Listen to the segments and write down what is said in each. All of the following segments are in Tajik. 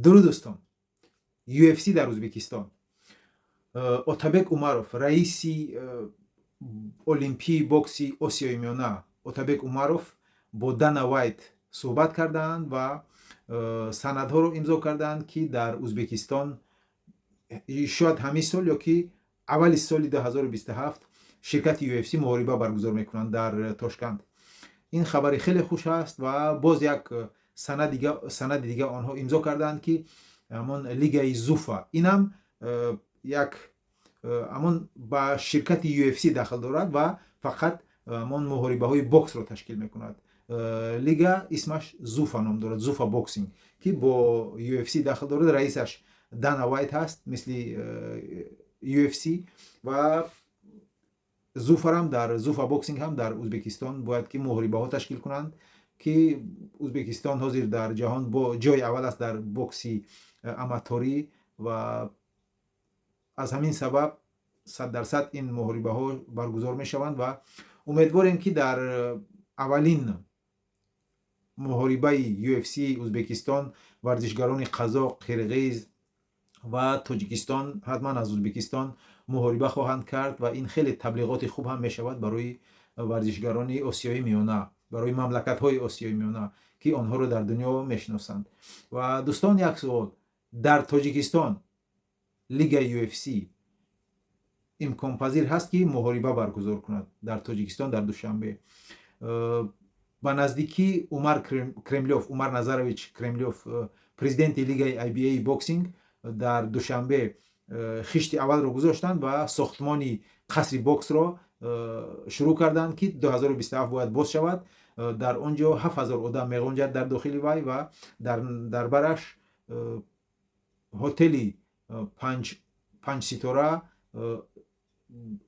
Дуруд, дӯстон! UFC дар Ӯзбекистон. Отабек Умаров, раиси олимпии бокси Осиёи Миёна, Отабек Умаров бо Дана Вайт суҳбат кардаанд ва санадҳоро имзо кардаанд, ки дар Ӯзбекистон шояд ҳамин сол ё ки аввали соли 2027 ширкати UFC муҳориба баргузор мекунанд дар Тошканд. Ин хабари хеле хуш аст ва боз як санади дига онҳо имзо кардаанд, ки ҳамон лигаи Зуфа, инам як ҳамон ба ширкати UFC дахл дорад ва фақат ҳамон муҳорибаҳои боксро ташкил мекунад. Лига исмаш Зуфа ном дорад, Зуфа Боксинг, ки бо UFC дахл дорад. Раисаш Дана Вайт ҳаст, мисли UFC. Ва Зуфарам дар Зуфа Боксинг ҳам дар Ӯзбекистон бояд ки муҳорибаҳо ташкил кунанд, ки Ӯзбекистон ҳозир дар ҷаҳон бо ҷои аввал аст дар бокси аматорӣ ва аз ҳамин сабаб 100% ин муҳорибаҳо баргузор мешаванд. Ва умедворем, ки дар аввалин муҳорибаи UFC Ӯзбекистон варзишгарони қазоқ, қирғиз ва Тоҷикистон, ҳатман аз Ӯзбекистон муҳориба хоҳанд кард ва ин хеле таблиғоти хуб ҳам мешавад барои варзишгарони Осиёи Миёна, барои мамлакатҳои Осиёи Миёна, ки онҳоро дар дунё мешиносанд. Ва, дӯстон, як суол: дар Тоҷикистон лигаи UFC имконпазир ҳаст, ки муҳориба баргузор кунад дар Тоҷикистон, дар Душанбе? Ба наздикӣ Умар Кремлёв, Умар Назарович Кремлёв, президенти лигаи IBA Боксинг, дар Душанбе хишти аввалро гузоштанд ва сохтмони қасри боксро шурӯъ карданд, ки 2027 бояд боз шавад. Дар он ҷо 7000 одам меғунҷад дар дохили вай ва дар бараш ҳотели панҷ ситора,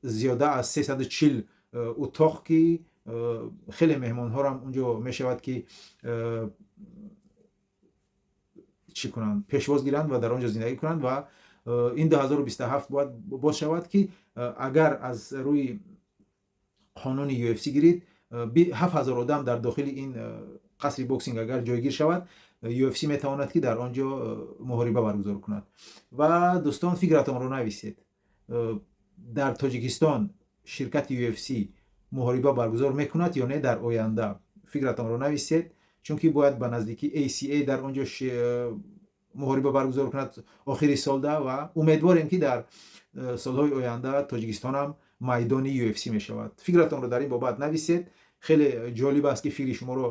зиёда аз 340 утоқ, ки хеле меҳмонҳорам унҷо мешавад, ки чӣ кунанд, пешвоз гиранд ва дар он ҷо зиндагӣ кунанд. Ва ин 2027 бояд боз шавад, ки агар аз рӯи қонуни UFC гирид, 7000 одам дар дохили ин қасри боксинг агар ҷойгир шавад, UFC метавонад, ки дар он ҷо муҳориба баргузор кунад. Ва, дӯстон, фикратонро нависед: дар Тоҷикистон ширкати UFC муҳориба баргузор мекунад ё не дар оянда? Фикратонро нависед, чунки бояд ба наздикӣ ACA дар он ҷо муҳориба баргузор кунад охири солда. Ва умедворем, ки дар солҳои оянда Тоҷикистонам майдони UFC мешавад. Фикратонро дар ин бобат нависед. Хеле ҷолиб аст, ки фикри шуморо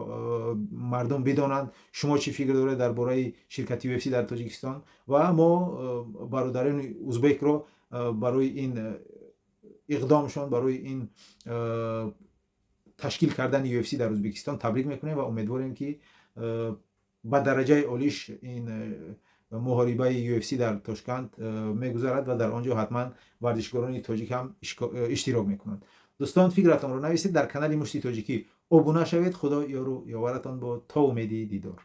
мардум бидонанд, шумо чӣ фикр доред дар бораи ширкати UFC дар Тоҷикистон. Ва мо бародарони узбекро барои ин иқдомшон, барои ин ташкил кардани UFC дар Ӯзбекистон табрик мекунем ва умедворем, ки ба дараҷаи олиш ин муҳорибаи UFC дар Тошканд мегузарад ва дар он ҷо ҳатман варзишгарони тоҷик ҳам иштирок мекунанд. Дӯстон, фикратонро нависед, дар канали Мушти Тоҷикӣ обуна шавед. Худо ёру ёваратон бод, то умеди дидор.